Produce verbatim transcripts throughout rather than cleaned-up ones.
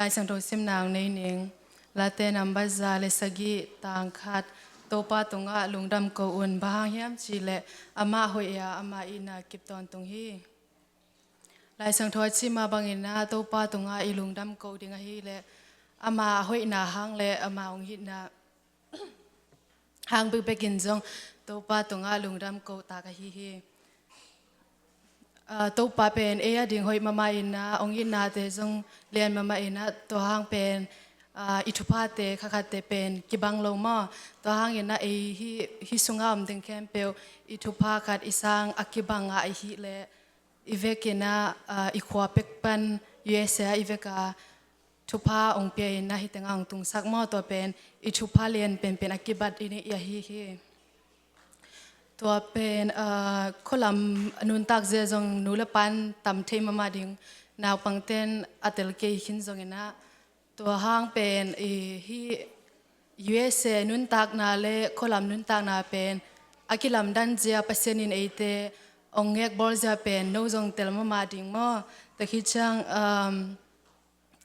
Lai Siangtho simna nei ning. Late nambat za le sagih, tang khat. Topa tungah lungdam ko un, bang hang hiam cih leh amah hoih a, ama itna kip tawntung hi. Lai Siangtho a cih mah bangin ah Topa tungah i lungdam ko ding ahih leh ama hoihna hang le ama hong itna hang bekbekin zong Topa tungah lungdam ko tak ahi hi. Ah, Topa pen ei ading hoih mahmah in ah, hong itnate zong lian mahmah in ah, tua hang pen, ah, i thuphate khat khatte pen kibang lo maw. Tua hangin ah ei hih, hih sungah om ding khempeuh i thupha khat i sang a kibang a i hih leh i vekin ah, ah, i khua pek pan U S A i vek a thupha hong pia in ah hih tengah hong tungsak maw, tua pen i thupha lian penpen a kibat i nih i ahi hi. Tua pen, ah, khualam nuntak zia zong nu le pa'n tam thei mahmah ding, naupangte'n a tel kei khin zongin ah, tua hang pen i hih U S A nuntakna le khualam nuntakna pen a kilamdan zia, Pasian in eite hong ngekbawl zia pen no zong tel mahmah ding maw. Tua khit ciang, um,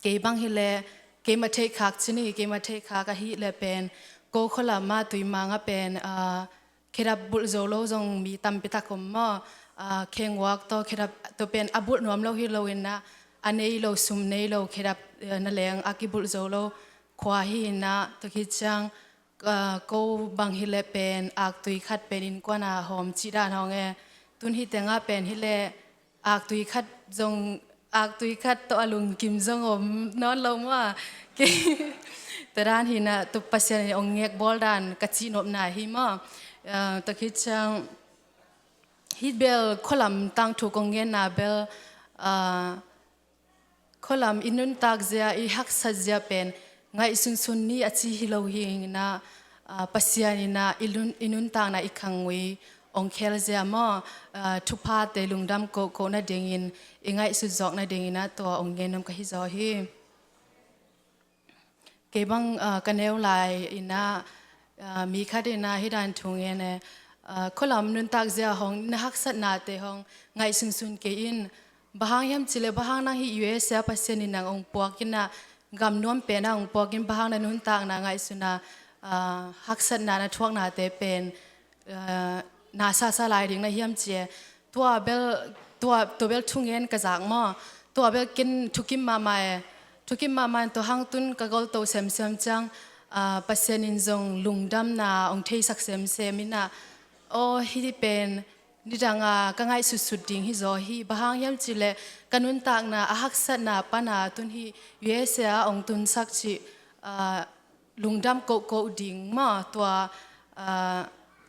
kei bang hi leh, keima theihkhak ci ni, keima theihkhak ahih leh pen ko khualam ah Tuimang ah pen, ah, khedap bulh zo lo zong mi tampi tak om maw. Ah, kheng uak tawh khedap, tua pen a bulh nuam lo hi lo in ah, a nei lo, sum nei lo, khedap, eh, na leng a kibulh zo lo khua hi in ah, tua khit ciang, ah, ko bang hi leh pen aktui khat pen innkuan a hawm cih dan hawng e. Tun hih tengah pen hi leh aktui khat zong, aktui khat tawh a lungkim zong om nawn lo maw. Kei, tua dan hi in ah, tua Pasian in hong ngekbawl dan ka cihnopna hi maw. Ah, tua khit ciang hih bel khualam tangthu kong genna bel, ah, khualam i nuntak zia, i haksat zia pen ngaihsunsun ni a ci hi lo hi in ah, ah, Pasian in ah i nun-, i nuntakna i khangui hong khel zia maw, ah, thuphate lungdam kohkoh nadingin, i ngaihsut zawk nadingin ah tua hong gen nuam ka hi zaw hi. Kei bang, ah, ka neu lai in ah, ah, mi khat in ah hih dan thu ngen e, ah, khualam nuntak zia hong na haksatnate hong ngaihsunsun kei in. Bang hang hiam cih leh, bang hang nang hih U S A Pasian in nang hong puak in ah, gam nuam pen ah hong puak in, bang hang na nuntakna ngaihsun a, ah, haksatna na thuaknate pen, ah, na sasa lai ding na hiam ci e. Tua bel, tua, tua bel thungen ka zak maw. Tua bel ken thukim mahmah e. Thukim mahmah in tua hang tun ka golto semsem ciang, ah, Pasian in zong lungdamna hong theisak semsem in ah, aw, hih pen nidang a ka ngaihsutsut ding hi zaw hi. Bang hang hiam cih leh ka nuntakna a haksatna pan a tun hih U S A hong tunsak cih, ah, lungdam kohkoh ding maw, tua, ah,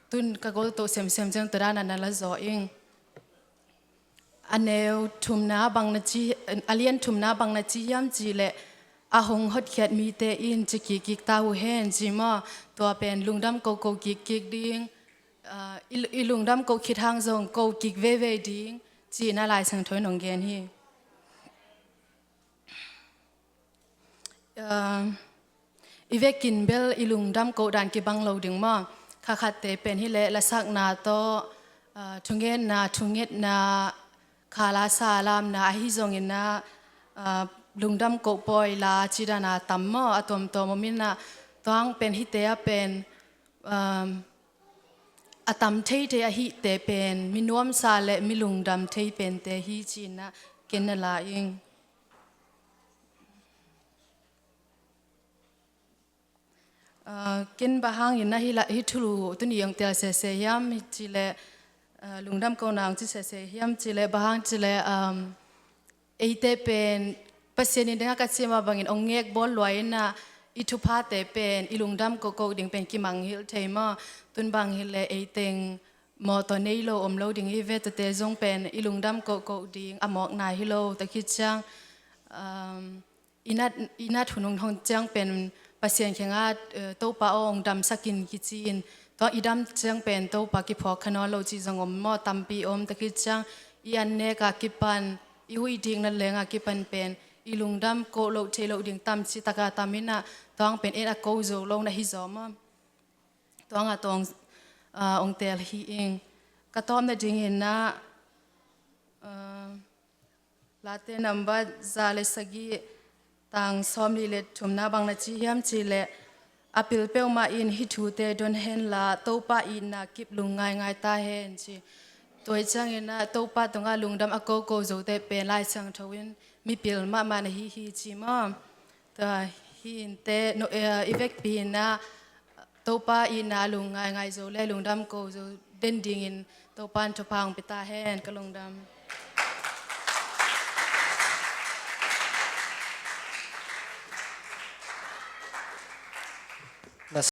tun ka golto semsem ciang tua dan a na la zaw ing. A neu thumna bang na ci, a lian thumna bang na ci hiam cih leh, a hong hotkhiat mite in ci kikkik ta uh hen ci maw. Tua pen lungdam kohkoh kikkik ding, ah, i, i lungdam koh khit hang zong koh kik veivei ding ci in ah Lai Siangtho in hong gen hi. Ah, i vekin bel i lungdam koh dan kibang lo ding maw. Kha khatte pen hi leh lasakna tawh, ah, thungetna, thungetna, khala sa lamna ahi zongin ah, ah, lungdam koh pawi la ci dan a tam maw, a tuamtuam om in ah, tua hang pen hihte ah pen, ah, a tam theithei ahihte pen mi nuamsa le mi lungdam thei pente hi ci in ah ken na la ing. Ah, ken bang hangin ah hih la, hih thulu tuni hong tel sese hiam cih leh, ah, lungdam kohna hong ci sese hiam cih leh, bang hang cih leh, um, eite pen Pasian in dengah ka cih mah bangin hong ngekbawl lua in ah, i thuphate pen i lungdam kohkoh ding pen kimangngilh thei maw. Tun bang hi leh eiteng mawtaw nei lo om lo ding hi ve, tuate zong pen i lungdam kohkoh ding a mawkna hi lo, tua khit ciang, um, i nat, i nat hun hong hong ciang pen Pasian kiangah, eh, Topa aw hong damsak in kici in, tua i dam ciang pen Topa kiphawk kha nawn lo cih zong om maw, tampi om, tua khit ciang i an nek a kipan, i huih dik na leng a kipan pen i lungdam koh loh theih loh ding tam ci tak a tam in ah, tua hang pen en a ko zo lo na hi zaw maw. Tua hang a tua hong, ah, hong tel hi ing. Ka tawpna dingin ah, ah, Late nambat za le sagih, Tang sawmli le thumna bang na ci hiam cih leh, a pil peuhmah in hih thute don henla Topa itna kip lung ngaingai ta hen ci. Tua ciangin ah Topa tungah lungdam a koko zote pen Lai Siangtho in mipil mahmah na hi hi ci maw? Tua hi inteh no, eh, i vekpi in ah Topa itna lung ngaingai zo le lungdam ko zo den dingin Topa in thupha hong pia ta hen. Ka lungdam.